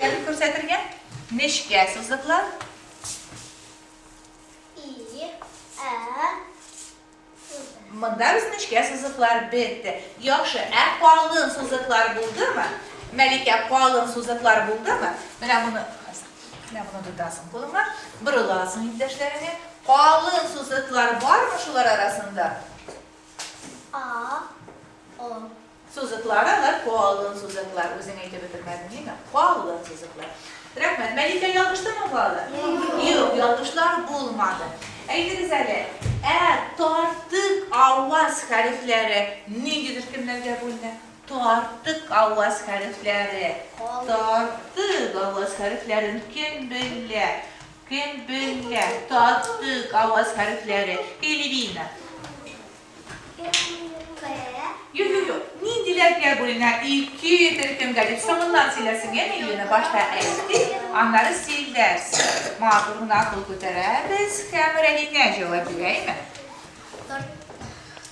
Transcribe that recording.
Дип күрсәтергә. Нечкә сузыклар. И, Ә, Монда без нечкә сызыклар бетте. Яхшы, ә калын сузыклар булдымы? Мәликә, калын сузыклар булдымы? Менә моны, менә моны тотасың кулыңа, борыласың иптәшләреңә. Калын сузыклар бармы шулар арасында? А, О. Сузыклар алар калын сузыклар. Үзең әйтеп бетермәдең, димме? Калын сузыклар. Рәхмәт. Мәликә ялгыштымы, балалар? Юк, ялгышлар булмады. Әйтегез әле, ә тартык аваз хәрефләре нинди төркемнәргә бүленә? Тартык аваз хәрефләре. Тартык аваз хәрефләрен кем белә? Кем белә? Тартык аваз хәрефләре. Эльвина. Юк, юк, юк. Ниндиләргә бүленә? Ике төркемгә дип соңыннан сөйләрсең, әме, Елена? Башта әйттек, аннары сөйләрсең. Матур гына кул күтәрәбез һәм Рәдинә җавап бирә, әйме?